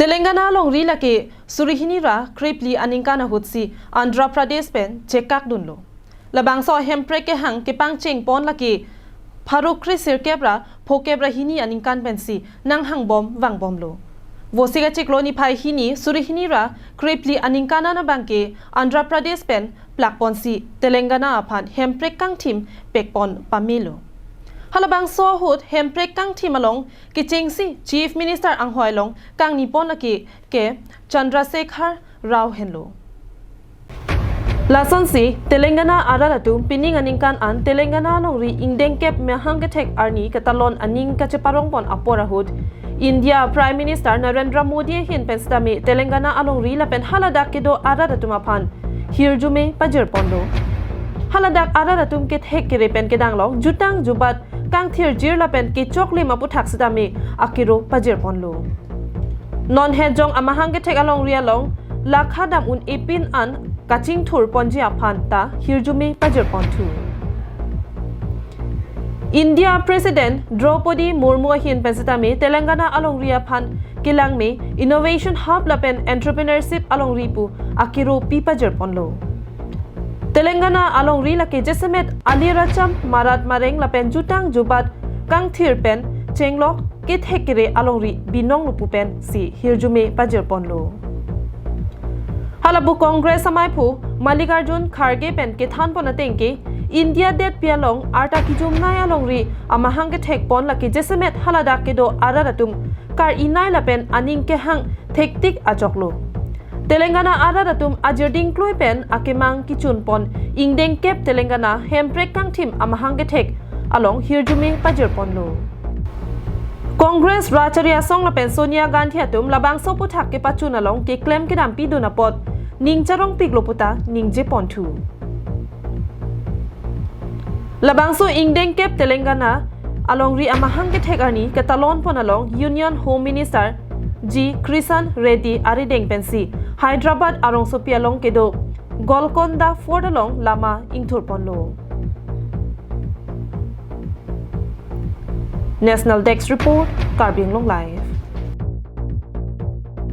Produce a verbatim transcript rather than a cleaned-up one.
Telangana alongri lake suri hini ra krepli aningkan ahutsi Andhra Pradesh pen chekakdunlo. Labangso hemprek kehang kepangcheng pon lake pharo kre sirkep ra phokep ra hini aningkan pensi nanghangbom vangbomlo. Vosik achiklo niphai hini suri hini ra krepli aningkan an abangke Andhra Pradesh pen plakponsi Telangana aphan hemprek kangthim pekpon pamelo. Halabangso ahut hemprek kangthim along kechengsi Chief Minister anghoi along kangnipon lake K Chandrasekhar Rao henlo. Lasonsi Telangana arat atum pining aningkan an Telangana alongri ingdengkep mahang kethek arni ketalon aning kacheparongpon apor ahut India Prime Minister Narendra Modi ahin pen sitame Telangana alongri lapen haladak kedo arat atum aphan hirjume pajirponlo. Haladak arat atum kethek kere pen kedanglok jutang jubat kangthirjir lapen kechoklim aputhak sitame akiro pajirponlo. Non hetjong amahang kethek alongri along lakha dam un-e pin an kachingthurponji aphan ta hirjume pajirponthu. India President Draupadi Murmu ahin pen sitame Telangana alongri aphan kelangme Innovation Hub lapen Entrepreneurship alongri pu akiro pi pajirponlo. Telangana alongri lake jasemet ali racham marat mareng lapen jutang jubat kangthir pen chenglok kethek kere alongri binong lupu pensi hirjume pajirponlo. Halapu Congress amaiphu Mallikarjun Kharge pen kethanpon atengke India detpi along arta kejumnei alongri amahang kethekpon lake jasemet haladak kedo arat atum kar-inei lapen aning kehang thektik achoklo. Telangana arat atum ajirding klui pen akemang kechunpon ingdengkep Telangana hemprek kangthim amahang kethek along hirjume pajirponlo. Congress Rachari Asong lapen Sonia Gandhi atum labangso aputhak kepachun along keklem kedam pidun apot ning charongpiklo puta ningjeponthu. Labangso ingdengkep Telangana alongri amahang kethek arni ketalonpon along Union Home Minister G Kishan Reddy arideng pensi Hyderabad arongsopi along kedo Golconda Fort along lama ingthurponlo. National Desk Report, Karbi Anglong Live.